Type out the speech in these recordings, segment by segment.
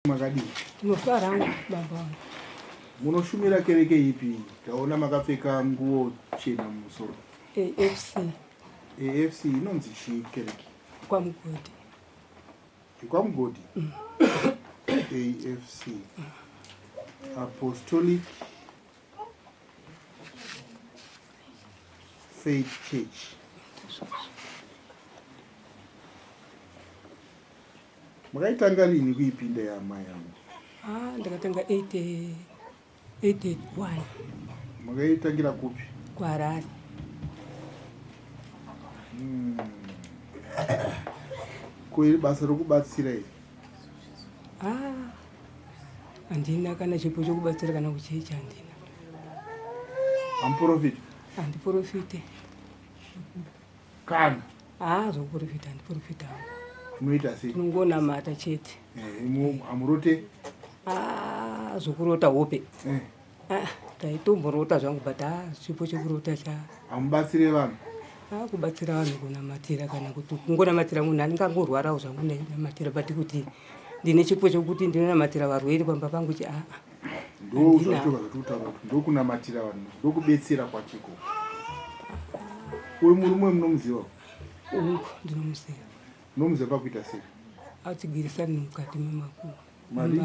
Makadii? Tinofara hangu baba wangu. Munoshumira kereke ipi? Taona makapfeka nguo chena mumusoro. AFC. AFC inonzi chii kereke? KwaMugodi. KwaMugodi? AFC. Apostolic Faith Church. Makaitanga rini kuipinda yaamai yangu? Ah, ndakatanga 81. Makaitangira kupi? KuHarare. Ko iri basa rokubatsira iri? Ah, handina kana chipo chokubatsira kana kuchechi handina. Hamuprofiti? Handiprofite. Kana? Haa zvokuprofita handiprofita hangu. Munoita sei? Tinongonamata chete. Eh, hamurote? Ah, zvokurota hope. Eh. Ah, taitomborota zvangu but ah, chipo chekurota cha. Hamubatsire vanhu? Ah, kubatsira vanhu kunamatira kana kuti kungonamatira munhu anenge angorwarawo zvangu ndainamatira but kuti ndine chipo chokuti ndinonamatira varwere pamba pangu chi ah. Ndozvacho zvatikutaura kuti ndokunamatira vanhu ndokubetsera kwachiko. Uyu murume munomuziva? Uyu ndinomuziva. Munomuziva pakuita sei? Atigirisani mukati memakuva. Mari?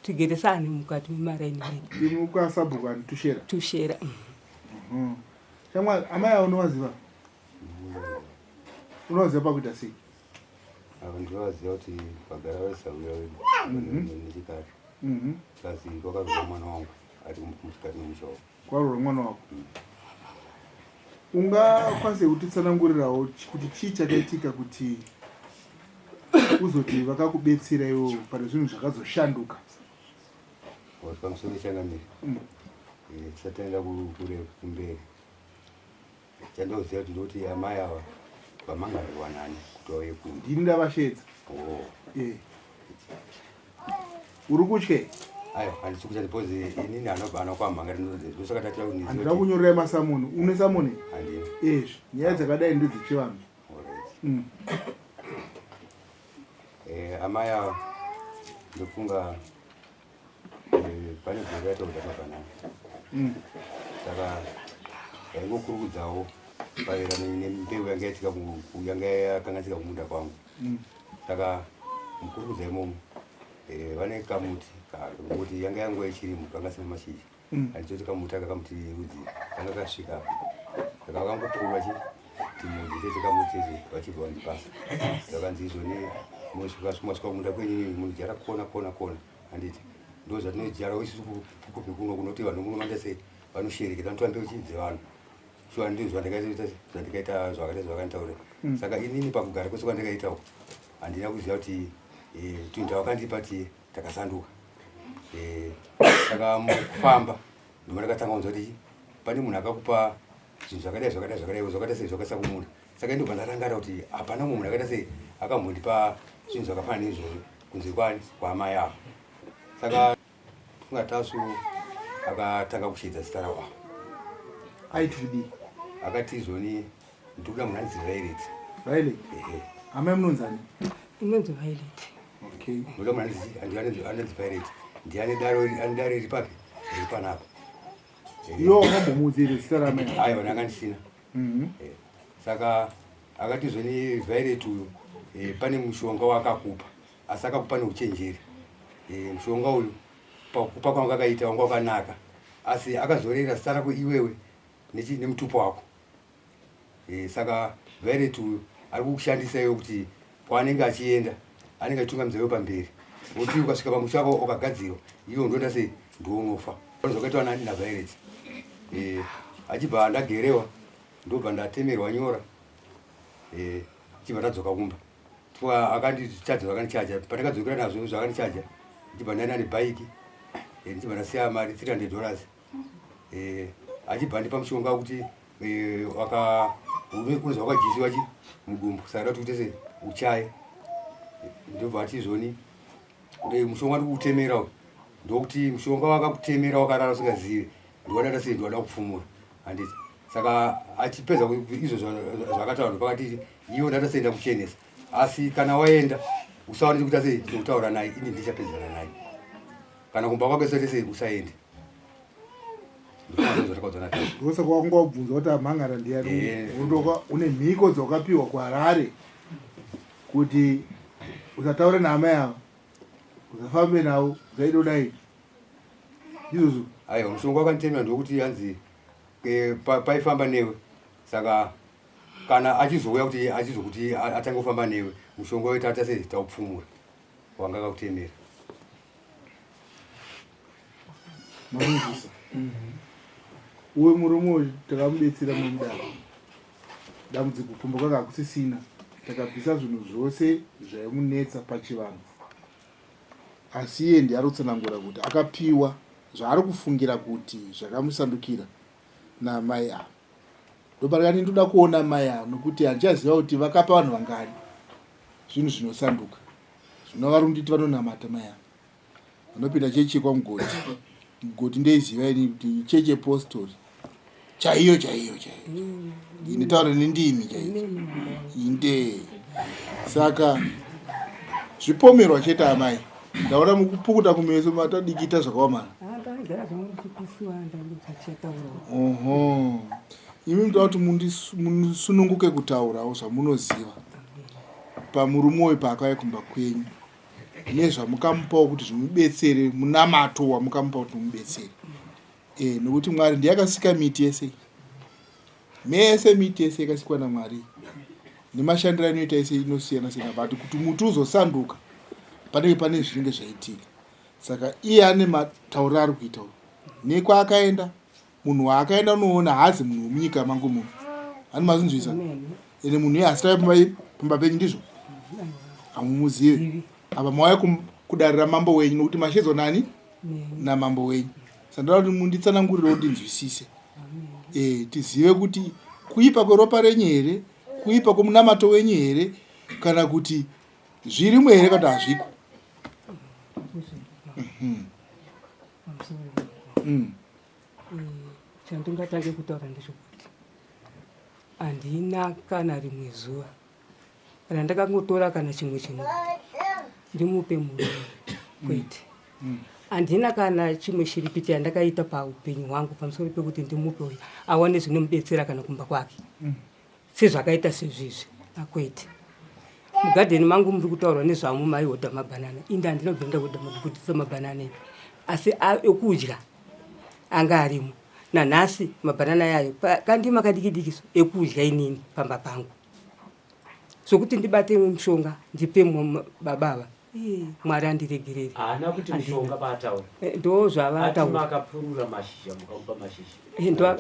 Tigeresani mukati memaraini medu. Imi kwasabhuku ani Tushera? Tushera. Shamwari, amai avo unovaziva? Unovaziva pakuita sei? Ava ndinovaziva kuti vagara vaisawira wedu nechikari. Plus kwakaroorwa mwana wangu ari mukati memusha wavo. Kwaroorwa mwana wako? Ungakwanise kutitsanangurirawo kuti chii chakaitika kuti uzoti vakakubetsera iwo pane zvinhu zvakazoshanduka? Pamusoro changamire. Tisati taenda kure kumberi. Chandoziva kuti ndoti amai ava vamangarirwa nani kuti vauye kuno. Ndini ndavashedza. Oh. Eh. Uri kutye? Ayo, handisi kutya because inini anobva anokwamhanga ndosaka ndatya kuti Handina kunyorera masamoni. Une samoni? Handina. Ezvi, nyaya dzakadai ndedzechivanhu. Alright. Eh, amai ava ndofunga Eh, pane gore ratakuda mabanana saka ndaingokurukudzawo maererano nembeu yanga yaitika yanga yakanganisika kumunda kwangu saka mukurukudza imomo eh, vane kamuti kuti yanga yanguva yechirimo kanga sina mashizha handichoti kamuti aka kamuti rudzi kanga kasvika apa saka vakangopurwa chi timudzi chete kamuti chete vachibva vandipasa vakanzi izvoni masvika kumunda kwenyu munodyara kona kona kona handiti ndo zvatinodyara isusu kupi kuno kunoti vanhu muno vanoita sei vanoshereketa vanotora mbeu chii dzevanhu shuwa ndizvo zvandakaita zvandikaita zvakaita zvakanditaurira saka inini pakugara kwese kwandakaita uku handina kuziva kuti eh, tunhu tavakandipa ti takasanduka eh, saka mukufamba ndoma ndakatanga kunzwa kuti pane munhu akakupa zvinhu zvakadai zvakadai zvakadai zvakaita sei zvakaisa kumunda saka ndobva ndarangara kuti hapana mumwe munhu akaita sei akambondipa zvinhu zvakafanana neizvozvo kunze kwani kwaamai avo saka funga tasu akatanga kusheedza zita ravo avo aiti kudii akati izvoni ndikuda munhu anzi violet violet ehe amai munonzani Inonzi Violet. Okay. Ndoda munhu anonzi anonzi Violet ndiye ane daro ane dare riri papi riri panapa. Iwe wakambomuudza here zita ramai? Aiwa ndanga ndisina. Mhm. Saka akati zvoni Violet uyu pane mushonga waakakupa asi akakupa neuchenjeri. Mushonga uyu pakupa kwanga akaita wanga wakanaka asi akazorera zita rako iwewe nemutupo wako. Saka Violet uyu ari kukushandisa iwe kuti kwaanenge achienda anenge achitungamidza iwe pamberi woti ukasvika pamusha wako ukagadzirwa iwe undoenda sei ndounofa zvakaitwa nani naViolet achibva ndagerewa ndobva ndatemerwa nyora achibva ndadzoka kumba akandichaja zvakandichaja pandakadzokera nazvo zvakandichaja ndichibva ndaenda nebhaiki ndichibva ndasiya mari 300 dollars achibva andipa mushonga wekuti waka unonzi wakadyisiwa chi mudumbu saka kuti uite sei uchaye ndobva ati izvoni mushonga ndikukutemera uyu ndokuti mushonga wakakutemera wakarara usingazive ndiwada sei ndiwada kupfumura handiti saka achipedza izvo zvakataura ndopakati iwe ndata sei ndakuchenesa asi kana waenda usaone chekuita sei chekutaura naye ini ndichapedzana naye. Kana kumba kwake usaite sei usaende. Ndosaka wanga wabvunza kuti amhangara ndiyani eh. undoka une mhiko dzawakapiwa kuHarare kuti usataure naamai ava usafambe navo usaite kudai ndizvozvo aiwa mushonga wakanditemera ndokuti hanzi eh, paifamba newe saka kana achizouya kuti achizokuti atange kufamba newe mushonga uyo taita sei taupfumura wanga akakutemera Manzwisa. Uyu murume uyu takamubetsera mumudaro. Dambudziko kumba kwake hakusisina. Takabvisa zvinhu zvose zvaimunetsa pachivanhu. Asi iye ndiye ari kutsanangura kuti akapiwa zvaari kufungira kuti zvakamusandukira naamai ava. Ndoparikati ndoda kuona mai ava nokuti handichaziva kuti vakapa vanhu vangani zvinhu zvinosanduka. Zvino vari kunditi vanonamata mai ava. Vanopinda chechi yekwaMugoti. Mugoti ndoiziva ini kuti chechi yepostori chaiyo chaiyo chaiyo. Ndinotaura nendimi chaiyo. Inde. Saka zvipomerwa chete amai. Ndaona mukupukuta kumeso matadikita zvakawamana. Oho. Imi munoda kuti musununguke kutaurawo zvamunoziva pamurume uyu paakauya kumba kwenyu. Nezvamukamupawo kuti zvimubetsere munamato wamukamupa kuti mumubetsere e, nokuti mwari ndiye akasika miti yese mese miti yese yakasikwa namwari nemashandiro ainoita yese inosiyana siyana but kuti muti uzosanduka panenge pane zvinenge zvaitika saka iye ane matauriro ari kuita nekwaakaenda Munhu waakaenda unoona haazi munhu wemunyika mangu muno. Ani mazinzwisa? Ende munhu iye asitauya pamba pamba penyu ndizvo? Hamumuzive. Apa mauya kudare ramambo wenyu nokuti mashedzwa nani? Namambo wenyu. Saka ndoda kuti munditsanangurirewo ndinzwisise. Eh, tizive kuti kuipa kweropa renyu here, kuipa kwemunamato wenyu here kana kuti zvirimo here kana kuti hazviko. Mm. Eh, chandingatange kutaura ndechekuti handina kana rimwe zuva kana ndakangotora kana chimwe chinhu ndimupe murume kwete mm. handina kana chimwe shiripiti yandakaita paupenyu hwangu pamusoro pekuti ndimupe uyu awane zvinomubetsera kana kumba kwake mm. Sezvakaita sezvizvi akwete. Mugadheni mangu muri kutaurwa nezvamo maihodha mabhanana. Indi handina kubva ndahodha mabudisa mabhanana ini. Asi ekudya anga arimo. Nanhasi mabhanana yayo kandima kadiki so ekudya inini pamba pangu. Sokuti ndibate mushonga ndipe baba ava. Mwari andiregerere. Haana kuti mushonga paataura. Eh, ndo zvavataura. Makapurura mashizha mukamupa mashizha. Eh, ndo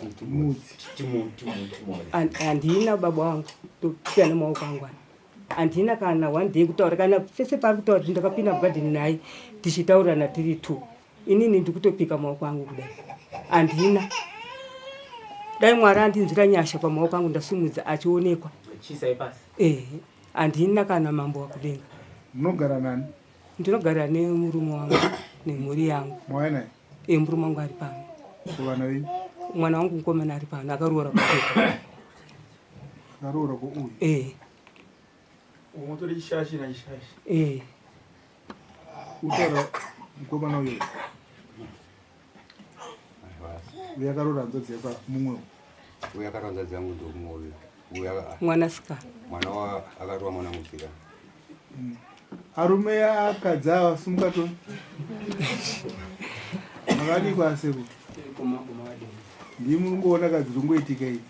Handina baba wangu topika nemaoko angu aya. Handina kana one day kutaura kana pese paari kutaura kuti ndakapinda mugadheni naye tichitaurana tiri two. Inini ndikutopika maoko angu kudai. Handina. Dai Mwari andinzwira nyasha pamaoko angu ndasimudza achionekwa. Chisai pasi. Eh. Handina kana mambo wakudenga. Munogara nani? Ndinogara nemurume wangu nemhuri yangu. Mauya naye? Eh, murume wangu ari pano. Kuvana venyu? Mwana wangu mukomana ari pano akaroora kutoka. Akaroora kuuyu? Eh. Unotori chishashi nachishashi. Eh. Utaura mukomana uyo. Uyo akaroora hanzvadzi yako mumwe. Uyo akaroora hanzvadzi yangu ndomumwe uyo. Mwanasikana. Mwana wa akaroora mwana musikana. Arume akadzi ava sumuka to. Makadii kwasekuru? Ndimi muri kungoona kadzi ringoitika idzi.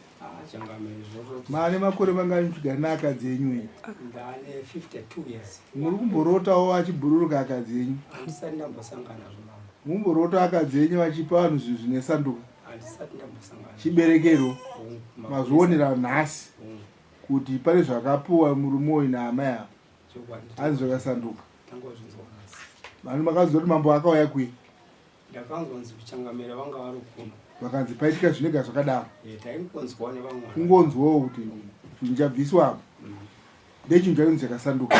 Maane makore mangani muchigara neakadzi enyu enyu? Ndane 52 years. Muri kumborotawo achibhururuka akadzi enyu? Handisati ndambosangana nazvo mambo. Mumborota akadzi enyu vachipa vanhu zvinhu zvine sanduka? Handisati ndambosangana. Chiberekero mazvionera nhasi kuti pane zvakapuwa murume uyu naamai ava hanzi zvakasanduka. Vanhu makanzwa kuti mambo akauya kui? Ndakanzwa nzi kuchangamira vanga vari kuno. Vakanzi paitika zvinega zvakadaro. Eh, taingonzwawo nevamwe. Kungonzwawo kuti chinhu chabviswa apa. Ndechinhu chainzi chakasanduka.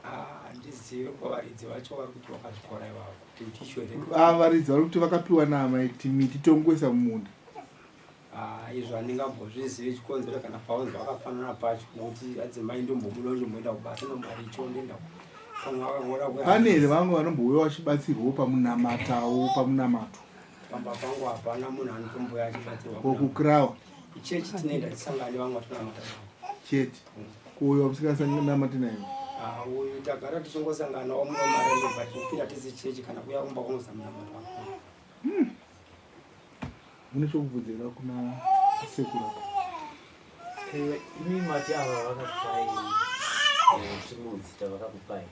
Ah, handizive kwavaridzi vacho vari kuti vakazvikora ivavo kuti ndicho here. Ah, varidzi vari kuti vakapiwa naamai kuti miti tongoisa mumunda. Ah, izvo handingambozvizive chikonzero kana paunzi vakapanana pacho nokuti adzimai ndombobuda ndomboenda kubasa ndomaricho ndoenda Pane here vamwe vanombouya vachibatsirwawo pamunamatawo pamunamato? Pamba pangu hapana munhu anotombouya achibatsirwa. Ko kukrawa? Chechi tinoenda tisangane vamwe vatinamata navo. Chete. Kuuya musingasanamati naye? Ah, uyu tagara tichingosanganawo muno marendo but kupinda tisi chechi kana kuya kumba kwangu samunamato wako. Mune chokubvunzira kuna sekuru apa? Eh, imi mati ava vakakupai eh, chimudzi chavakakupai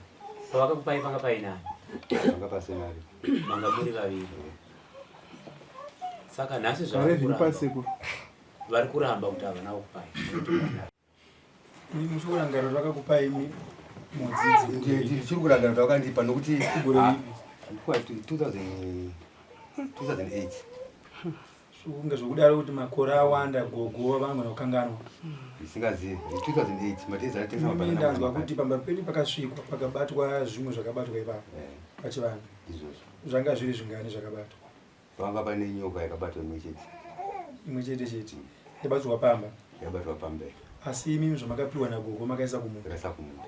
pavakakupai panga painani Panga pasina ari. manga muri vaviri saka nhasi Zvave zviri zvavari pasekuru. vari kuramba kuti havana kukupai Imi muchiri kurangarira kuti vakakupai mudzidzi Ndichiri kurangarira kuti vakandipa nokuti Gore ah, ripi? kwa 2000 2008 Kunge zvokudaro kuti makore awanda gogo vanogona kukanganwa. Ndisingazivi 2008 matezi atengesa Imi mabhanana ndanzwa mabhanana. kuti pamba penyu pakasvikwa pakabatwa zvimwe zvakabatwa ipapo Eh, pachivanhu. ndizvozvo. Zvanga zviri zvingani zvakabatwa? Panga pane nyoka yakabatwa imwe chete. Imwe chete chete. Yabatwa pamba. Yabatwa pamberi. Asi imimi zvamakapiwa nagogo makaisa kumunda. Ndakaisa kumunda.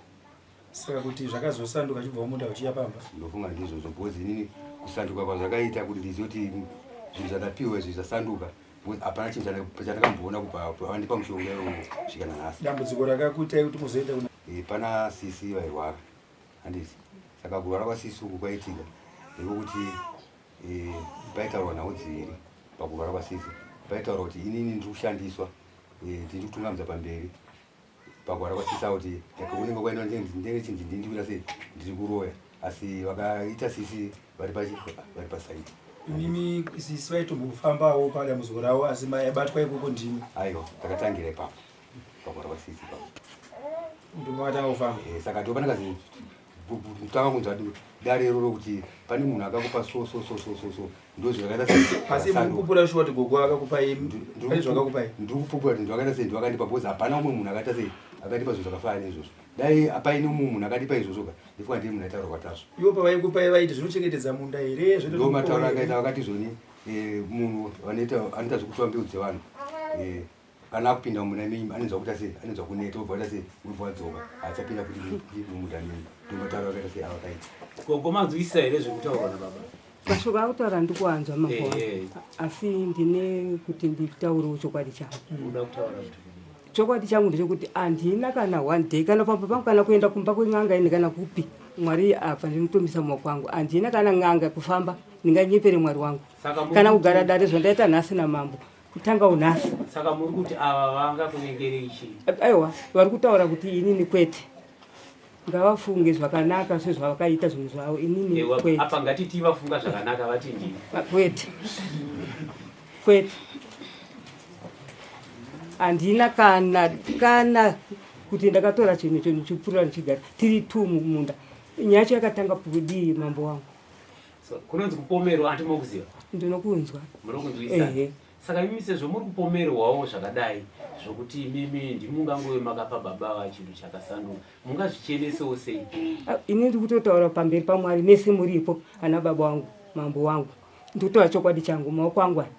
Saka kuti zvakazosanduka chibva kumunda uchiya pamba. Ndofunga ndizvozvo because inini kusanduka kwazvakaita kuti ndizive kuti zvinhu zvandapiwa izvi zvasanduka because hapana chinhu chandakamboona kubva vandipa mushonga iwowo kusvika nanhasi. Dambudziko rakakuitai kuti muzoenda kuna Eh, pana sisi vairwara handiti saka kurwara kwasisi uku kwaitika ndiko kuti eh, paitaurwa nhau dziviri pakurwara kwasisi paitaurwa kuti inini ndiri kushandiswa eh, ndiri kutungamidza pamberi pakurwara kwasisi avo kuti kunenge kwaenda ndenge chinzi ndini ndikuita sei ndiri kuroya asi vakaita sisi vari pachi vari pasaidi imimi sisi vaitombofambawo padambudziko ravo asi maibatwa ikoko ndimi. Aiwa takatangira ipapo pakurwara kwasisi ipapo Ndimi makatanga kufamba. Eh, saka ndo pandakazi kutanga kunzwa dare iroro kuti pane munhu akakupa so so so so so so ndo zvakaita sei Asi muri kupupura shuwa kuti gogo akakupai pane zvakakupai. Ndiri kupupura kuti ndovakaita sei ndovakanipa because hapana umwe munhu akaita sei akatipa zvinhu zvakafanana neizvozvo dai paine umwe munhu akatipa izvozvo ka ndifunga ndiye munhu aitaura kwatazvo Ivo pavaikupai vaiti zvinochengetedza munda here zvinoita ndo matauro kuti akaita vakati zvoni eh, munhu vanoita anoita zvekutora mbeu dzevanhu eh, kana akupinda mumunda menyu anonzwa kuita sei anonzwa kuneta obva waita sei obva wadzoka haachapinda futi mumunda menyu ndomatauro akaita sei avakaita Gogo manzwisisa here zvekutaurwa nababa? Mashoko akutaura ndikuanzwa mambo wangu. Eh, eh. Asi ndine kuti nditaurewo chokwadi changu. Unoda kutaura kuti kudii? Chokwadi changu ndechekuti handina kana one day kana pamba pangu kana kuenda kumba kwen'anga ini kana kupi. Mwari apa ndinotomisa mumaoko angu. Handina kana n'anga kufamba ndinganyepere Mwari wangu. Saka muri Kana kuti- kugara dare zvandaita nhasi namambo. Kutangawo nhasi. Saka muri kuti ava vanga kunyengerei chii? Aiwa, vari kutaura kuti inini kwete. Ngavafunge zvakanaka sezvavakaita zvinhu zvavo, inini Ewa, kwete. apa ngatiti vafunga zvakanaka vati ndini. Kwete. Kwete. Handina kana kana kuti ndakatora chinhu chinhu chipfuura ndichigara tiri two mumunda. Nyaya yacho yakatanga kudii mambo wangu? So, kunonzi kupomerwa anti mokuziva? Ndinokunzwa. Munokunzwisisa? Ehe. Saka imimi sezvo muri kupomerwawo zvakadai zvokuti imimi ndimungangove makapa baba ava chinhu chakasanduka mungazvichenesewo sei? Ah, ini ndiri kutotaura pamberi paMwari mese muripo ana baba wangu mambo wangu ndiri kutaura chokwadi changu maoko angu aya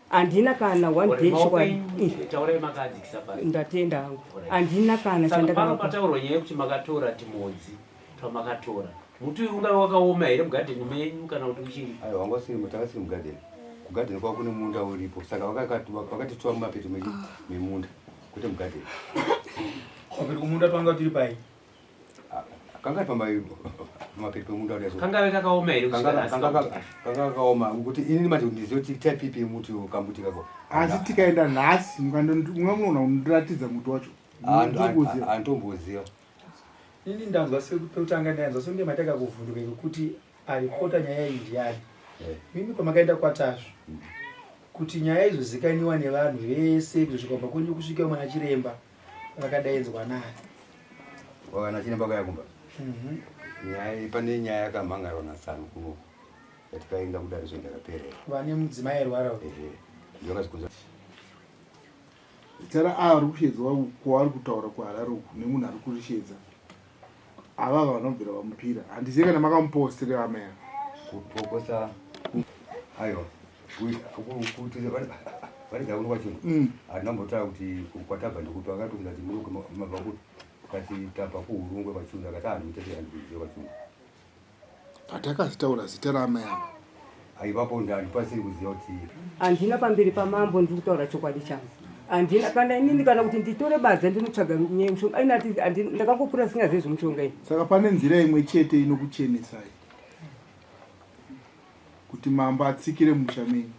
handina kana one day Maoko chokwadi enyu taurai makaadzikisa pasi. Ndatenda hangu Alright. handina kana Saka pano chandakavapa. pataurwa nyaya yekuti makatora timodzi twamakatora muti uyu ungave wakaoma here mugadheni menyu kana kuti uchiri? Aiwa wanga usiri tanga siri mugadheni kugadheni kwavo kune munda uripo saka vakatitova mumapeto memunda kwete mugadheni. Mapeto kumunda twanga turi pai? Kanga pamapeto pemunda uri Kangave kakaoma here kusvika nhasi? Kanga kakaoma kuti inini manje ndizive kuti type ipi yemuti uyu kambuti kako. Asi tikaenda nhasi mungamunoona kundiratidza muti wacho. Ndikuziva. Anditomboziva. Ini ndanzwa pekutanga ndanzwa sekunge matanga kuvhunduka ngekuti aripota nyaya iyi ndiyani. Eh. Mimi pamakaenda kwaTasvu kuti nyaya izozikaniwa nevanhu vese kuzosvika kubva kwenyu kusvika mwana chiremba vakadaidzwa nani? Wakana chiremba kuya kumba. Mhm. Nyaya pane nyaya yakamhangarwa naSanu kuno yatikaenda kudare zvo ndakapera. Vane mudzimai airwara. Ehe. Ndakazikunza. Tara ava vari kushedzwa kwavari kutaura kuHarare uku nemunhu ari kurishedza. Avava vanobvira vamupira. Handizive kana makamupostere amai ava. Kupokosa aiwa kuti vari kuno kwacho. Handina kumbotaura kuti kwatabva ndekupi vakatofunga kuti muri mabva kupi. Kati tabva kuHurungwe kwaChundu akati ah ndimutete handikuziva kwaChundu. Patakazitaura zita raamai ava. Ipapo ndandipasiri kuziva kuti. Handina pamberi pamambo ndiri kutaura chokwadi changu. Handina kana inini kana kuti nditore badza ndinotsvaga nyaya yemushonga. Aina ati ndakangokura singazivi zvemushonga ini. Saka pane nzira imwe chete inokuchenesai kuti mambo atsikire musha menyu.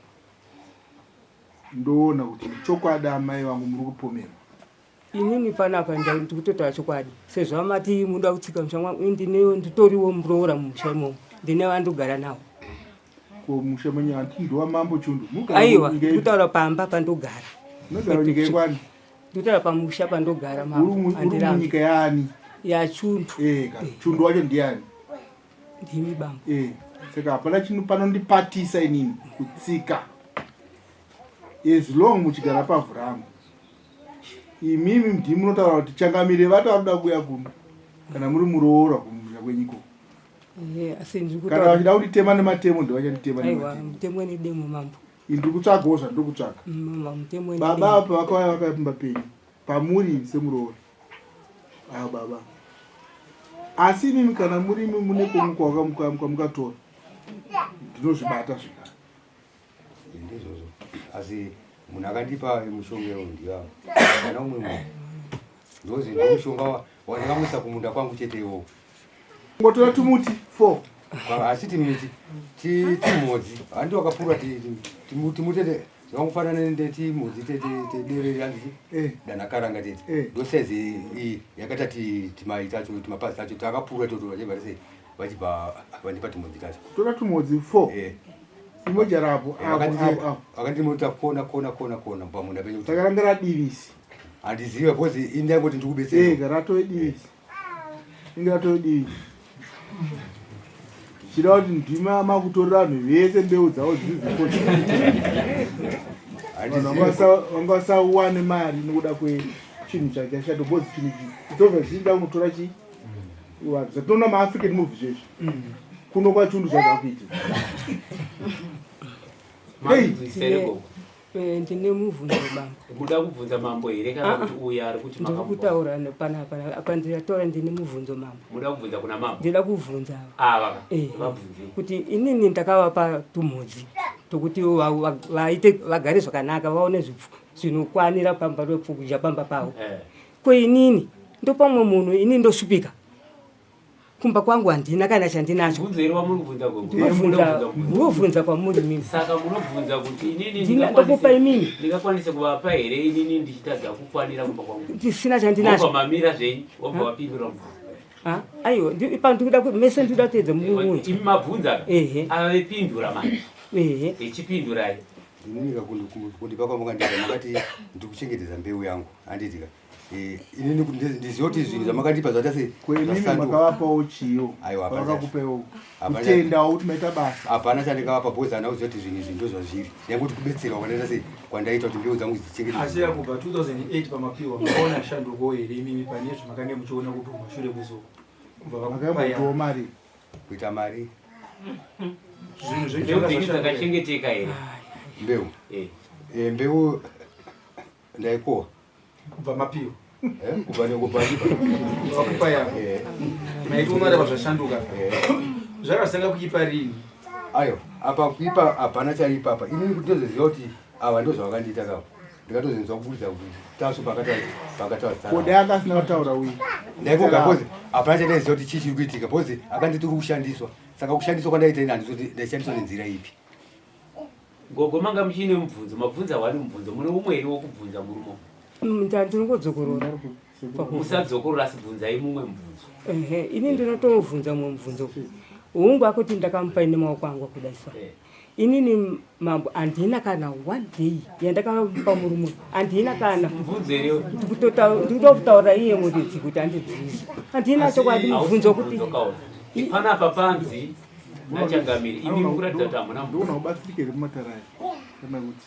Ndoona kuti chokwadi amai vangu muri kupomerwa. Inini panapa ndikutotaura chokwadi sezvo amati munoda kutsika musha mwangu ini ndinewo nditoriwo muroora mumusha imomo ndine vandogara nawo. Ko musha menyu hanti ndiwa mambo Chundu? Munogara Aiwa munyika ipi? ndikutaura pamba pandogara. Munogara munyika yekwani? Ndikutaura pamusha pandogara Uri mambo mu- uri handirambi. munyika yaani? YaChundu. Eh, ka Chundu wacho ndiani? Ndimi bambo. Eh, saka hapana chino panondipatisa inini kutsika. As long muchigara pavhu rangu. Imimi ndimi munotaura kuti changamire vati vakuda kuuya kuno kana muri muroora kumusha kwenyu ikoko. Eh, asi ndiri Kana kutaura vachida kunditema nematemo ndovachanditema aiwa nematemo. mutemo nedemo mambo. Ini ndiri kutsvagawo zvandiri kutsvaga. Mama mutemo Baba nedemo. apa vakauya vakauya pamba penyu pamuri semuroora. Ava baba. Asi imimi kana murimi mune kumwe kwamukatora ndinozvibata zvekare. Ndizvozvo asi munhu akandipa mushonga iwo ndiye kana umwe munhu ndozi ndomushonga wandakamuisa kumunda kwangu chete iwowo. Ngotora tumuti 4. Asi timiti timhodzi handi wakapurwa timutete zvakangofanana netimhodzi tederere handiti eh. danakaranga tete eh. ndosaizi iyi yakaita timai tacho timapazi tacho takapurwa toto vachibva sei vachibva vandipa tumhodzi tacho. Tora tumhodzi 4. Eh. Imoja rapo apo apo apo. Vakandimota kona kona kona kona pamunda penyu. Saka ranga radivisi. Handizive because ini ndaingoti ndikubetsera. Eh, ratove divisi. Inge ratove divisi. Zvichida kuti ndima makutorera vanhu vese mbeu dzavo dziri dzikocha. Vanhu vanga vasawane mari nokuda kwechinhu chakashata because chinhu ichi chitobva zvichida kunotora chii? Vanhu zvatinoona maAfrican movie zvezvi. Kuno kwachundu zvazvakuitika. Hey. Eh, ndine mubvunzo bambo. Muda kubvunza mambo here kana ah, kuti uya ari kuti ndiri kutaura panapa apa ndataura ndine mubvunzo mambo. Muda kubvunza kuna mambo? Ndida kubvunza ava. Eh, vabvunze. Kuti inini ndakavapa tumhodzi tokuti vaite vagare zvakanaka vaone zvinokwanira pamba pekudya pamba pavo. Eh. Ko inini ndopamwe munhu inini ndosvipika. Kumba kwangu handina kana chandinacho. Bvunzo iri wamuri kubvunza gogo. Ndinobvunza kwamuri mimi. Saka munobvunza kuti inini ndingakupa imimi. Ndingakwanise kuvapa here inini ndichitadza kukwanira kumba kwangu. Ndisina chandinacho. Wobva mamira zvenyu, wobva wapindura mubvunzo. Ha? Aiwa, ipa ndikuda mese ndikuda kuteedza mumwe. Imi mabvunza. Ehe. Ava vepindura manje. Ehe. Echipindurai. Inini kundipa kwamukandipa makati ndikuchengetedza mbeu yangu handiti ka. Eh, inini kuti ndizive kuti zvinhu zvamakandipa zvaita sei Ko imimi makavapawo chiyo Aiwa, hapana. vakakupewo Hapana. kutendawo kuti maita basa hapana chandingavapa because handina kuziva kuti zvinhu izvi ndozvazviri ndaingoti kubetserwa kwandaita sei kwandaita kuti mbeu dzangu dzichengetedzwe asi yakubva 2008 pamapiwa makaona shanduko here imimi pane zvamakange muchiona kubva kumashure kuzo kubva vakupa makambotiwo mari kuita mari zvinhu zvenyu Mbeu dzenyu zvakashanduka. dzakachengeteka here? mbeu Eh. Eh, mbeu ndaikohwa kubva mapiwa eh, kubva nekubva vakupa yako eh. maitiona rava zvashanduka eh. zvakasanga kuipa rini ayo apa kuipa hapana chaipa apa inini kuti ndozoziva kuti ava ndo zvavakandiita kavo ndikatozinzwa kuburidza kuti taso pakatakodai akasina kutaura uyu ndaikoga bcause hapana chandaiziva kuti chii chiri kuitika bcause akanditi uri kushandiswa saka kushandiswa kwandaita ini handizoti ndaishandiswa nenzira ipi Gogo manga muchiine mubvunzo, mabvunza wani mubvunzo, mune umwe here wokubvunza murume? Mm, ndinongodzokorora. Musadzokorora asi bvunzai mumwe mubvunzo. Ehe, ini ndinotomubvunza mumwe mubvunzo. Hungu akuti ndakamupa ine maoko angu akudaisa. Eh. Inini mambo handina kana one day yandakamupa murume handina kana mubvunzo here ndikutotaura iye muridzi kuti andidzivise handina chokwadi mubvunzo kuti panapa panzi nachangamire imi mukuratidza kuti hamuna ndikuona kubatsirika here kumatara aya kana kuti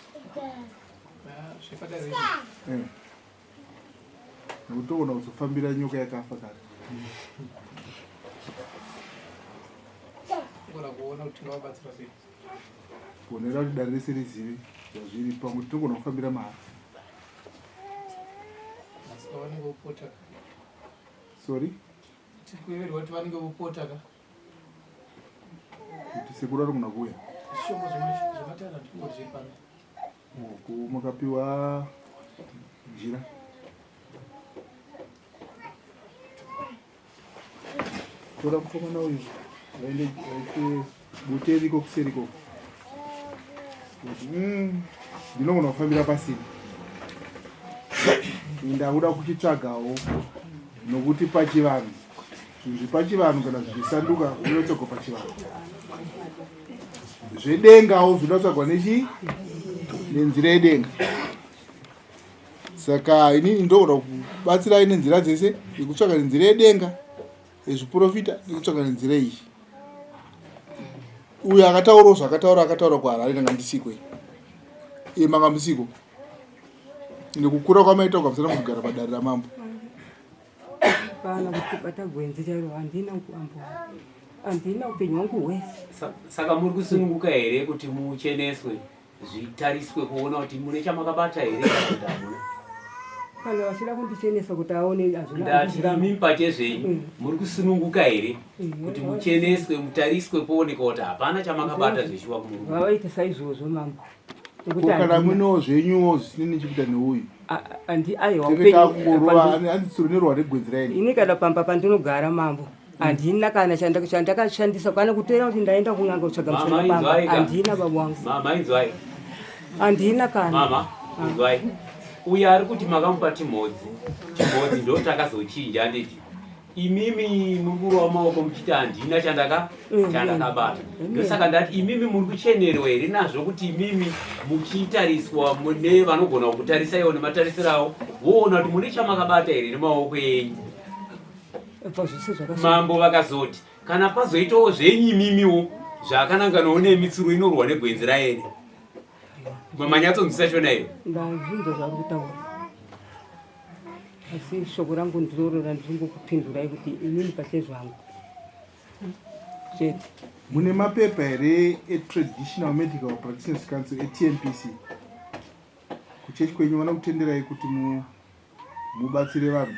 eh. nekutoona kuzofambira nyoka yakafa kare kuonera kuti dare rese rizive zvazviri pamwe tinogona kufambira mahara. Sorry? Tiri kuyeverwa kuti vanenge vopota ka. Kuti sekuru ari kuna kuuya. Zvishongo zvematara ndikungoti zviri pano. Uku makapiwa jira. Tora mukomana uyu vaende vaise bute riko kuseri koko. Ndinogona kufambira pasina. Ndakuda kuchitsvagawo nokuti pachivanhu zvinhu zvepachivanhu kana zvichisanduka zvinotsvagwa pachivanhu. Zvedengawo zvinotsvagwa nechi nenzira yedenga. Saka inini ndogona kubatsirai nenzira dzese yekutsvaga nenzira yedenga yezviprofita nekutsvaga nenzira iyi. Uyo akataurawo zvakataura akataura kuHarare ndanga ndisiko ini. Iye manga musiko. Nekukura kwamaita ukamusana kugara padare ramambo. Pana kutibata gwenzi chairo handina kuambo. Handina upenyu hwangu hwese. Saka muri kusununguka here kuti mucheneswe? Zvitariswe kuona kuti mune chamakabata here kana kuti hamuna. Kana vachida kundichenesa kuti aone hazvina. Ndati imi pachezvenyu muri kusununguka here kuti mucheneswe mutariswe pooneka kuti hapana chamakabata zveshuwa kumurume. Vavaite saizvozvo mambo. Ko kana munewo zvenyuwo zvisine nechekuita neuyu. Andi aiwa upenyu. Takungorova hanzi tsuro nerwa regwenzi raini. Ini kana pamba pandinogara mambo. Handina kana chandakashandisa kana kuteera kuti ndaenda kun'anga kutsvaga mushonga pamba. Handina baba wangu. Mama inzwai. Handina kana. Mama inzwai. Uyo ari kuti makamupa timhodzi. Timhodzi ndo takazochinja handiti. Imimi muri kurova maoko muchiti handina chandaka chandakabata. Ndosaka ndati imimi muri kuchenerwa here nazvo kuti imimi muchitariswa mune vanogona kukutarisaiwo nematarisiro avo voona kuti mune chamakabata here nemaoko enyu. Mambo vakazoti kana pazoitawo zvenyu imimiwo zvakananganawo nemi tsuro inorwa negwenzi raene. Manyatsonzwisa shona iyo? Ndazvinzwa zvauri kutaura. Asi shoko rangu ndiroro randiri kuti inini pachezvangu. Chete. Mune mapepa here eTraditional Medical Practitioners Council eTMPC? Kuchechi kwenyu vanokutenderai kuti mu mubatsire vanhu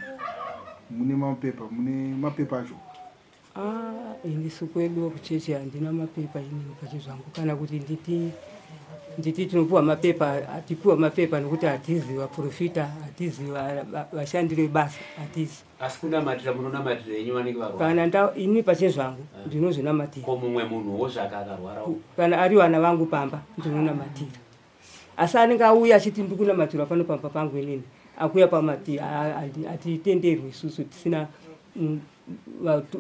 mune mapepa mune mapepa acho ah, ini sukwedu kuchechi handina mapepa inini pache zvangu kana kuti nditi nditi tinopiwa mapepa hatipiwa mapepa nokuti hatizi vaprofita hatizi vashandi vebasa hatizi asi kunamatira munonamatira henyu vanenge varwara kana nda ini pache zvangu ah. ndinozvinamatira ko mumwe munhuwo zvake akarwarawo kana ari vana vangu pamba ndinonamatira Asi anenge auya achiti ndiri kunamatirwa pano pamba pangu inini akuya pamati hatitenderwi isusu tisina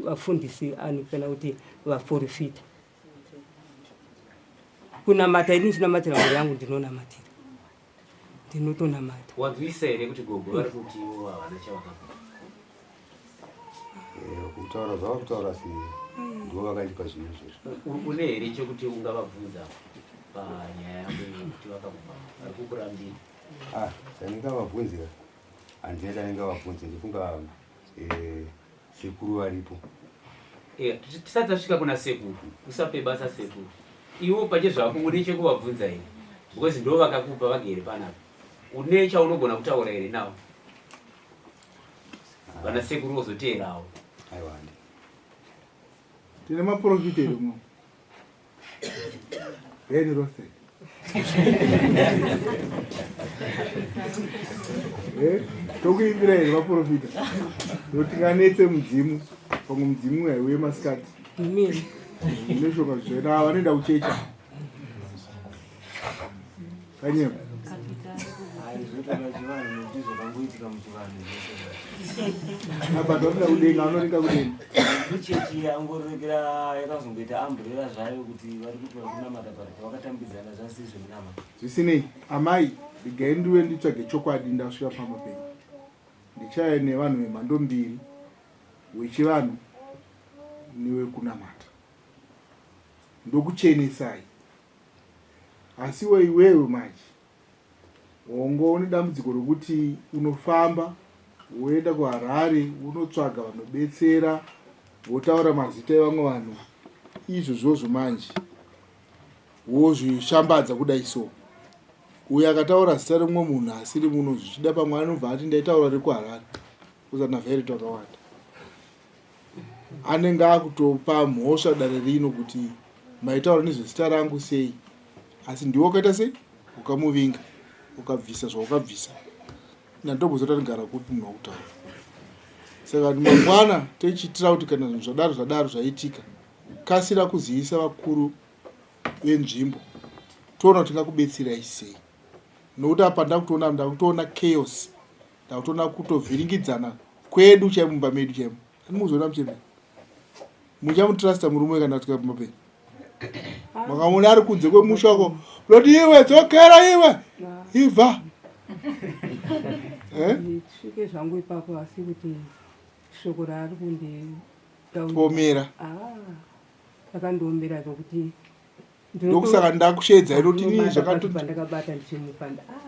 vafundisi ani kana kuti vaporofita kunamata ini ndinonamatira mhuri yangu ndinonamatira ndinotonamata wanzwisa here kuti gogo vari kuti ivo havana chavakapa Eh, kutaura zvava kutaura si ndivo vakandipa zvinhu izvozvo une here chekuti ungavabvunza panyaya yako yekuti vakakupa vari kukurambira ah chandingavabvunzira handina chandingavabvunze ndifunga eh, sekuru varipo eh, tisati tasvika kuna sekuru usape basa sekuru iwo pache zvako une chekuvabvunza here because ndo vakakupa vagere panapa une chaunogona kutaura here nawo vana sekuru vozoteerawo aiwa handi tine maprofita here muno heni rose eh, tokuimbira here vaprofita notinganetse mudzimu pamwe mudzimu haiuye masikati neshonga zvizoenda vanoenda kuchechi Kanyema. Apa ndoda kudenga anoringa kudenga. Kuchechi angorekera yakazongoita umbrella zvayo kuti vari kuti vari kunamata but vakatambidzana zvasi zvekunamata. Zvisinei, amai regai ndiwe nditsvage chokwadi ndasvika pamba penyu. Ndichauya nevanhu vemhando mbiri, wechivanhu newekunamata. Ndokuchenesai. Asiwo iwewe manje hongo une dambudziko rokuti unofamba woenda kuHarare wonotsvaga vanobetsera wotaura mazita evamwe vanhu izvozvozvo manje wozvishambadza kudai so uyo akataura zita remumwe munhu asiri muno zvichida pamwe anobva ati ndaitaura rekuHarare uzana vheri twakawanda. Anenge akutopa mhosva dare rino kuti maitaura nezvezita rangu sei asi ndiwe wakaita sei ukamuvinga ukabvisa zvaukabvisa ndandombozoti anogara kupi munhu wakutaura saka mangwana tochiitira kuti kana zvinhu zvadaro zvadaro zvaitika kasira kuzivisa vakuru venzvimbo toona kuti tingakubetserai sei nokuti apa ndakutoona ndakutoona chaos ndakutoona kutovhiringidzana kwedu chaimo mumba medu chaimo andimuzoona muchembere muchamutrusta murume kana kusvika pamba penyu makamuona ari kunze kwemusha wako unoti iwe dzokera iwe ibva eh? Svike zvangu ipapo asi kuti shoko raari kundipomera ah, rakandiomera zvokuti ndokusaka ndakusheedzai noti inini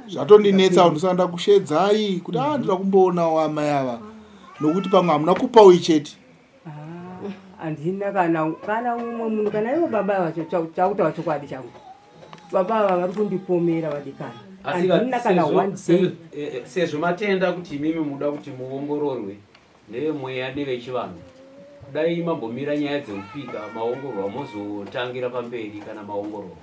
zvatondinetsa ndosaka ndakusheedzai kuti a ah, ndoda kumboonawo amai ava nokuti pamwe hamuna kupawo chete ah, handina kana kana umwe munhu kana ivo baba ava chakutaura chokwadi changu baba ava vari kundipomera vadikani handina kana one day eh, eh, sezvo matenda kuti imimi muda kuti muongororwe Ndevemweya nevechivanhu. Kudai mambomira nyaya dzeupika maongororwa mozotangira pamberi kana maongororwa.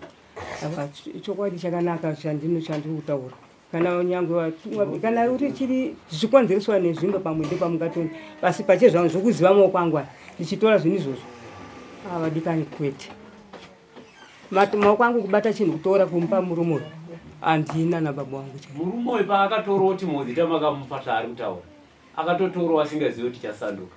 Ava chokwadi chakanaka chandino chandiri kutaura kana nyangwe vatumwa kana uri chiri zvichikonzereswa nezvimwe pamwe ndepamungatoni asi pache zvangu zvokuziva maoko angu aya ndichitora zvinhu izvozvo avadikani kwete maoko angu kubata chinhu kutora kumupa murume uyu handina nababa wangu chaivo murume uyu paakatorawo timodzi tamakamupa zvaari kutaura akatotorwa asingazivi kuti chasanduka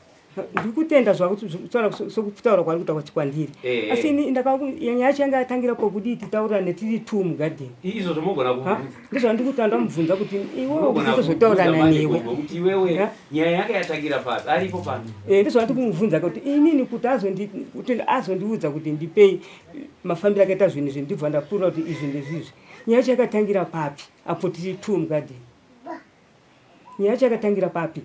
ndiri kutenda zvakutaura kwaari kuita kwandiri eh, asi ini nyaya yacho yanga yatangira pokudii titaurirane tiri two mugadheni izvo zvomogona kubvunza ndizvandiri kuti andamubvunza kuti iwewe kutozotaurirana newe kuti iwewe nyaya yanga yatangira papi aripo pano eh, ndizvandiri kumubvunza kuti inini kuti azondiudza kuti ndipei mafambiro akaita zvinhu izvi ndibva ndapurira kuti izvi ndezvizvi nyaya yacho yakatangira papi apo tiri two mugadheni Nyaya yacho yakatangira papi?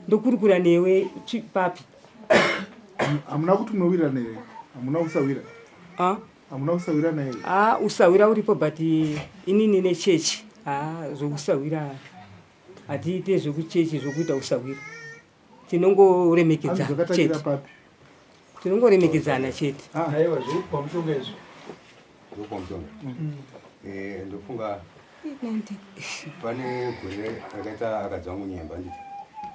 Ndokurukura newe papi? Hamuna kuti munowirirana here? Hamuna kusawira? Ah? Hamuna kusawirana here? Ah, usawira uripo but inini nechechi. Ah, zvokusawira hatiite zvekuchechi zvokuita usawira. Tinongoremekedzana chete. Tinongoremekedzana chete. Ah, aiwa zviri mushonga izvi. Zviri mushonga. Mm. Eh, ndofunga pane gore rakaita akadzi wangu nyemba nditi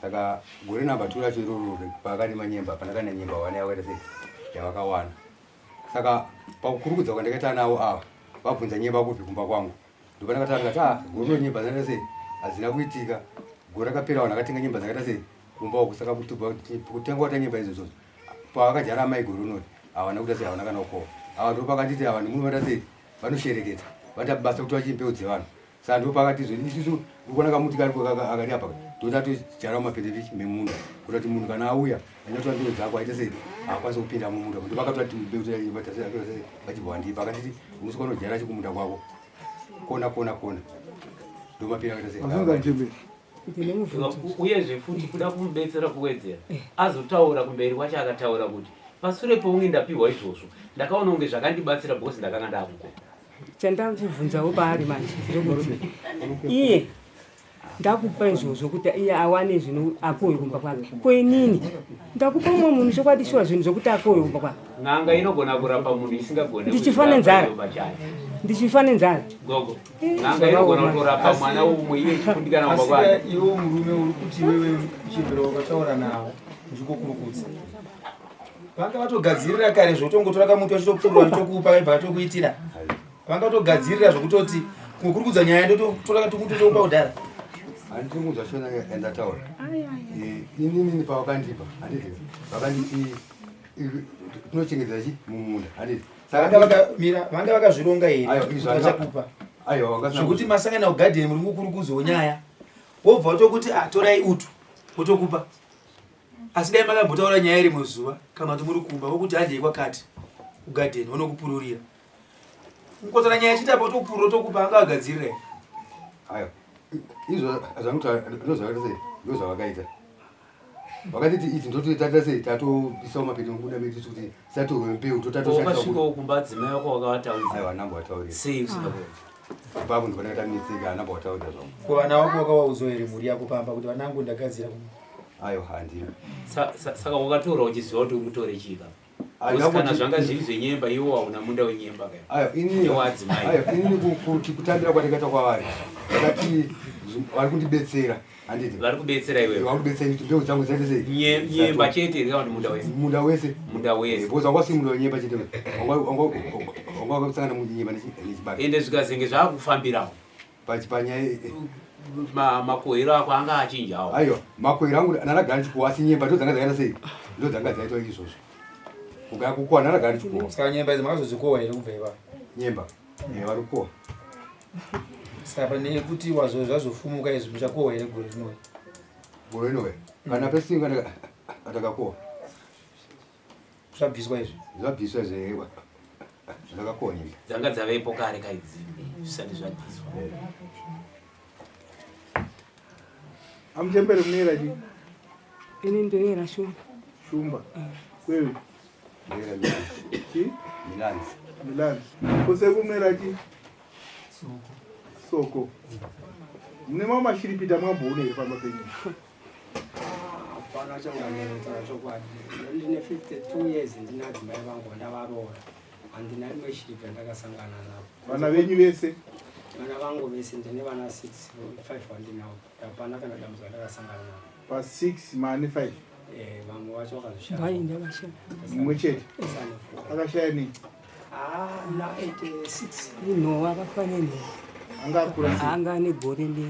saka gore namba two racho iroro paakarima nyemba hapana kana nyemba wane yakaita sei yavakawana saka pakukurukudza kwandakaita navo ava vabvunza nyemba kupi kumba kwangu ndopandakataura ndikati ah gore rino nyemba dzakaita sei hadzina kuitika gore rakapera vanhu akatenga nyemba dzakaita sei kumba uku saka kutengwa kwata nyemba idzodzo pavakadyara amai gore rinori havana kuita sei havana kana kukohwa ava ndopakanditi ava ndimunovaita sei vanoshereketa vanoita basa kuti vachii mbeu dzevanhu saka ndipo pakati izvo isusu urikuona kamuti kariko akari apa toda todyara mumapendekiti memunda kuita kuti munhu kana auya anyatora mbeu dzako aite sei haakwanisi kupinda mumunda ndo vakatora mbeu vachibva vandipa akatiti unosvika unodyara chikumunda kwako kona kona kona ndomapira akaita sei Uyezve futi kuda kumubetsera kuwedzera eh. azotaura kumberi kwacho akataura kuti pasure peunge ndapihwa izvozvo ndakaona kunge zvakandibatsira because ndakanga ndakukopa chandakubvunzawo paari manje ndekuti iye ndakupa izvozvo kuti iye awane zvinhu akowe kumba kwake ko inini ndakupa umwe munhu chokwadi shuwa zvinhu zvokuti akowe kumba kwake n'anga inogona kurapa munhu isingagone ndichifa nenzara ndichifa nenzara gogo N'anga inogona kutorapa mwana umwe iye ichikundikana kumba kwake. Iwe murume uri kuti iwewe chembere wakataura nawo uchikokurukudza. Vanga vatogadzirira kare zvotongotora kamuti vachitopfurwa vachitokupa vaibva vatokuitira. Vanga vatogadzirira zvokutoti kukurukudza nyaya ndototora katumuti tokupa kudhara. Handiti kunzwa shona yandataura. Inini pavakandipa handiti vakanditi tinochengetedza chi mumunda handiti Vanga vakamira, vanga vakazvironga here kuti vachakupa? Zvekuti masangana kugadheni muri kukurukudzo nyaya. Wobva wotokuti ah torai utu wotokupa. Asi dai makambotaura nyaya rimwe zuva kana kuti muri kumba wokuti handei kwakati kugadheni vonokupururira. Mukotora nyaya chita apo tokupurura wotokupa anga agadzirira here? Ayo. Izvo zvanotaura ndozvakaita sei? Ndozvavakaita. Vakatiti idzi ndotoita sei tatoisawo mapete mubuda medu isu kuti tisatorwe mbeu totatoshandisa kumba adzimai wako wakavataurira. Aiwa hanambo wataurira. Sei usina kuona? Ipapo ndipo ndakatamisika hanambo wataurira zvangu. Ko vana vako wakavaudzawo here mhuri yako pamba kuti vanangu ndagadzira kumba? Aiwa, handina. Saka wakatora uchiziva kuti uri kutore chii ka? Kana zvanga zviri zvenyemba iwo hauna munda wenyemba ka? Aiwa, inini aiwa, inini kuti kutambira kwandakaita kwavari ndakati vari kundibetsera handiti vari kubetsera iwewe vari kubetsera kuti mbeu dzangu dzaite sei nyemba chete here kana kuti munda wese munda wese munda wese because wanga usiri munda wenyemba chete wanga wanga wakasangana nyemba nechibage ende zvikazenge zvakufambirawo panyaya eh, eh. makohero ako anga achinjawo aiwa makohero angu ndandagara ndichikohwa asi nyemba ndo dzanga dzakaita sei ndo dzanga dzaitwa izvozvo kugaya kukohwa ndandagara ndichikohwa saka nyemba idzi makazodzikohwa here kubva ipapo nyemba eh, vari kukohwa saka pane kuti wazo zvazofumuka izvi muchakohwa here gore rinouya gore rinouya kana pesinga ndakakohwa zvabviswa izvi zvabviswa izvi zvakakohwa nyemba dzanga dzavepo kare kaidzi zvisati zvabviswa amuchembere munoera chii ini ndoera shumba shumba mm. wewe milanzi milanzi kose kunoera chii soko soko mune mamwe mashiripita mwamboona here pamba penyu Hapana changanetsa chokwadi. Ndine 52 years ndina adzimai vangu vandavaroora. Handina rimwe shiri randakasangana navo. Vana venyu vese? Vana vangu vese ndine vana 6, 5 vandinavo. Hapana kana dambudziko randakasangana navo. Pa 6 maane 5? Eh, vamwe vacho vakazoshaya. Vainda vashaya. Mumwe chete? Akashaya nei? Ah, na 86. Inhowa akafa nenhowa. Anga akura sei? Anga ane gore ne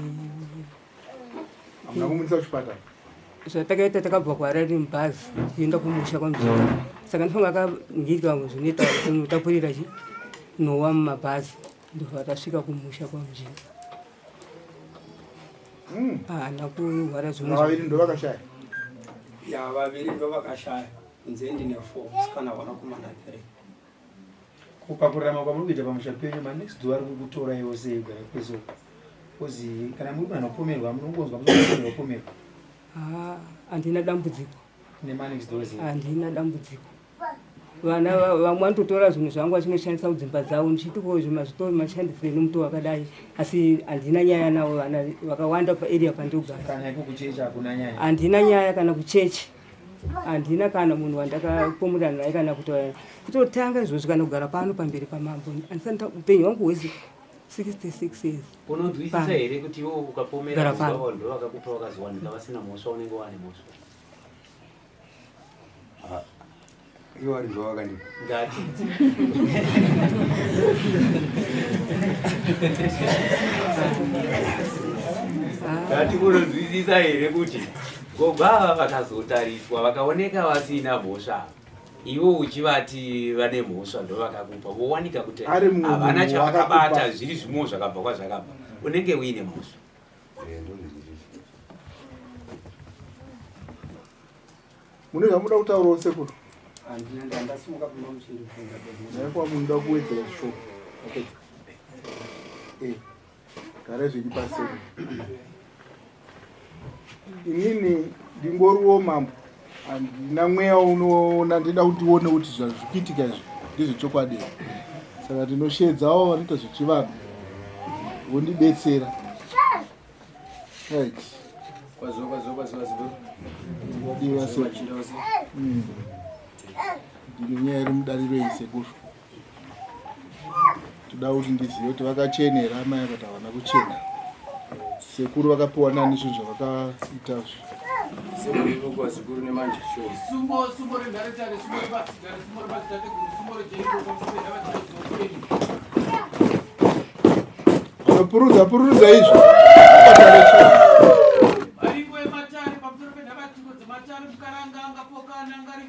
Hamuna kumuendesa kuchipatara? Zvatakaita takabva kuHarare mubhazi tichienda kumusha kwaMuzvita. Saka ndifunga akangirwa zvinoita kunotapurira chi nhowa mumabhazi ndobva tasvika kumusha kwaMuzvita. Hmm. Haana kurwara zvimwe. Vaviri ndovakashaya? Ya, vaviri ndovakashaya. Kunze ndine 4, musikana vanakomana 3. Ko pakurarama kwamuri kuita pamusha penyu manext door ari kukutoraiwo sei kugara kwese uko bcoz kana muri munhu anopomerwa munongonzwa munopomerwa pomerwa. Ah, handina dambudziko nemanext doors. Handina dambudziko. Vana vamwe vanototora zvinhu zvangu vachinoshandisa kudzimba dzavo ndichiti ko izvo mazvitori mashandisire nomutoo wakadai asi handina nyaya navo vana vakawanda paarea pandogara. Kana iko kuchechi hakuna nyaya. Handina nyaya kana kuchechi. Handina kana munhu wandakapomerana naye kana kuti kutotanga izvozvi kana kugara pano pamberi pamambo handisati upenyu hwangu hwese 66 years. Unonzwisisa here kuti iwe ukapomera baba ndo vakakupa vakazowanika vasina mhosva unenge wane mhosva? Ah, iwo ari ndo vakandipa. Ngati. Ngati unonzwisisa here kuti Gogo ava vakazotariswa vakaoneka vasina mhosva iwe uchivati vane mhosva ndovakakupa vowanika kuti havana chavakabata zviri zvimwewo zvakabva kwazvakabva unenge uine mhosva. Eh, Mune zvamuda kutaurawo sekuru? Handina, ndandasimuka pamba muchindibvunza. Ndaikuwa munoda kuwedzera zvishoma. Okay. Eh. Garai zvenyu paseri. Inini ndingoriwo mambo. Handina mweya unoona ndida kuti ndione kuti zvazvikuitika izvi ndezvechokwadi here. Saka ndinoshedzawo vanoita zvechivanhu vondibetsera. Right. Kwaziwa kwaziwa kwaziwa kwaziwa. Diwa sekuru. Mm. Ndine nyaya iri mudariro iyi sekuru. Toda kuti ndizive kuti vakachena here amai akati havana kuchena. Sekuru vakapiwa nani zvinhu zvavakaita zvi. Sekuru kwazikuru nemanje sure. Sumbo sumbo renharetare sumbo rebasigare sumbo rebazitateguru sumbo rejeriko pamusoro penhava Purudza purudza izvi. Ariko ematare pamusoro penhabatiko dzematare mukaranga angapokana angari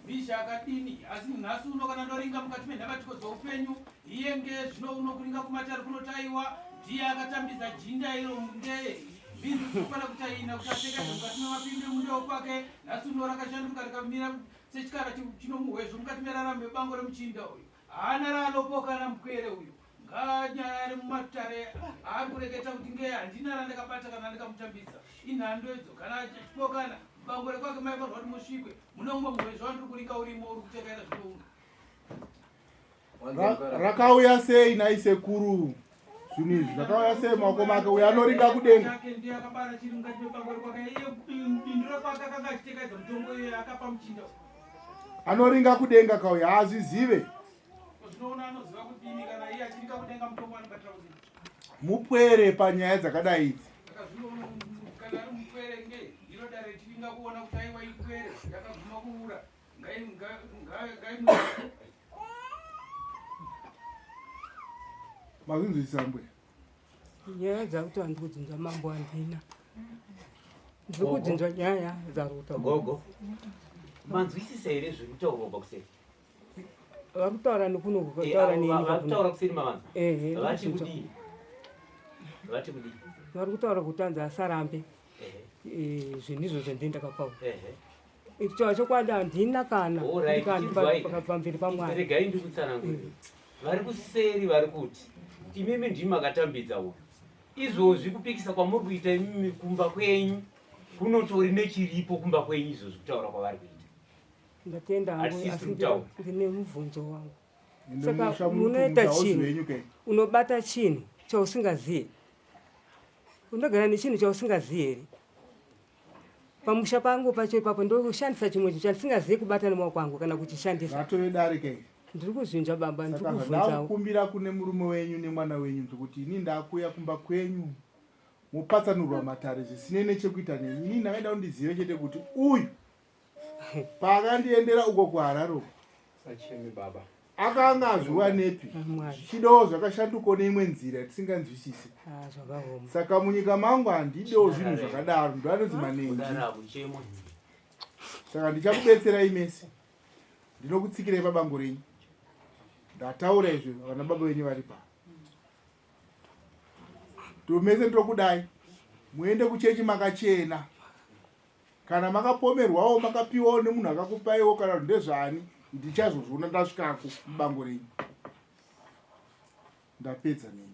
mhizha akadini asi nhasi uno kana ndoringa mukati menhabatiko dzoupenyu iye nge zvino uno kuringa kumatare kunotaiwa ndiye akatambidza jinda iro ndeye mbinzi dzinokwana kutaina kuti atekaidza mukati memapindu emundewo kwake nhasi uno rakashanduka rikamira sechikara chinomuhwezvo mukati meraramo yebango remuchinda uyu Haana raanopokana mupwere uyu. Ngaanyarare mumatare aari kureketa kuti ngee handina randakabata kana ndikamutambidza. Inhando idzo kana achipokana mubango rekwake maifanirwa kuti musvikwe. Mune umwe muhwezva wandiri kuringa urimo uri kutekaira zvino uno. Rakauya sei nhai sekuru? Zvinhu izvi zvakauya sei mumaoko make? Uyo anoringa kudenga. Anoringa kudenga kauya haazvizive. Mupwere panyaya dzakadai idzi. Mazvinzwisisa mbuya? Nyaya dzakuti handiri kudzinzwa mambo handina. Ndiri kudzinzwa nyaya dzari kutaurwa. Gogo, manzwisisa here zviri kutaurwa kubva kuseri? Vari kutaura nekuno kutaura neni. Vari kutaura kuseri mavanzwa? Vati kudii? Vati kudii? Vari kutaura kuti anzi asarambe zvinhu izvozvo ndini ndakapawo. Kutaura chokwadi handina kana pamberi paMwari. Regai ndikutsanangurire. Vari kuseri vari kuti imimi ndimi makatambidza uyu. Izvozvi kupikisa kwamuri kuita imimi kumba kwenyu kunotori nechiripo kumba kwenyu izvozvi kutaura kwavari kuita. Ndatenda hangu Hatisi asi tiri kutaura. ndine mubvunzo wangu. Ende Saka musha muri unoita kuti musha chinhu wenyu ke. unobata chinhu chausingaziye. Unogara nechinhu chausingaziye here? Pamusha pangu pacho ipapo ndoshandisa chimwe chinhu chandisingaziye kubata nemaoko angu kana kuchishandisa. Ratove dare ke. Ndiri kuzvinzwa baba, ndiri Saka kubvunzawo. zvandakumbira kune murume wenyu nemwana wenyu ndikuti ini ndakuya kumba kwenyu mopatsanurwa matare zvisinei nechekuita neni. Ini ndakaenda kundizive chete kuti uyu paakandiendera uko kuHarare uko Sachemi baba. akanga azviwanepi Mwari. zvichidawo zvakashandukawo neimwe nzira yatisinganzwisisi. Ah, zvakaoma. Saka munyika mangu handidewo zvinhu zvakadaro, ndo anonzi manenji. Kudara hakuchemwi. Saka ndichakubetserai mese, ndinokutsikirai pabango renyu. Ndataura izvi vana baba venyu vari pano, mese ndokudai muende kuchechi makachena. Kana makapomerwawo makapiwawo nemunhu akakupaiwo kana kuti ndezvani, ndichazozviona ndasvikako mubango renyu. Ndapedza nemi.